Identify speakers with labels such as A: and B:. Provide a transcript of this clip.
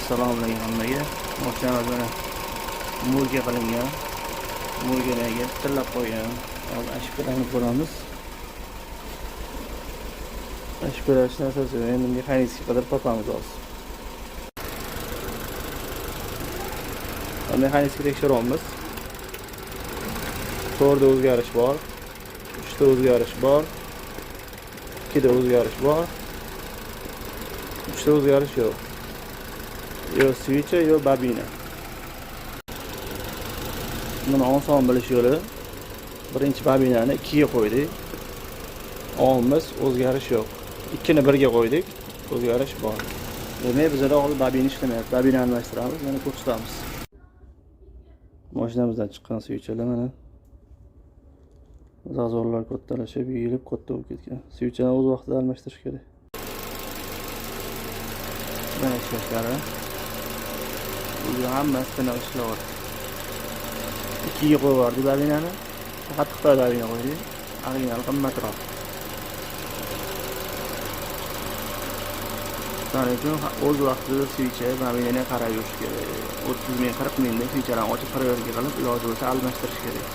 A: Assalomu alaykum hammaga. Mashinamiz mana мойка qilingan. Мойка ga tillab qo'ygan. Hozir ошибка larni ko'ramiz. Ошибка lar hech narsasi yo'q. Endi mexanik qidirib topamiz hozir. Mexanik tekshiryapmiz. To'rtta o'zgarish bor. Uchta o'zgarish bor. Ikkita o'zgarish bor. Uchta o'zgarish yo'q. Yo свеча, yo bobina. Buni oson bilish yo'li: birinchi bobinani ikkiga qo'ydik. Olamiz, o'zgarish yo'q. Ikkini birga qo'ydik, o'zgarish bor. Demak, bizada hozir bobina ishlamayapti. Bobinani almashtiramiz, mana ko'rsatamiz. Mashinamizdan chiqqan свеча lar mana. Зазор lar kattalashib, yeyilib katta bo'lib ketgan. Свеча ni o'z vaqtida almashtirish kerak. Mana ishlashlari. Bu hammasi tiniq ishlayapti. Ikkiga qo'yib yubordik bobinani. Faqat Xitoy bobina qo'ydik. Original qimmatroq. Shuning uchun o'z vaqtida свеча bobinani qarab yurish kerak. 30 ming, 40 mingda свеча larni ochib, проверка qilib, iloji bo'lsa almashtirish kerak.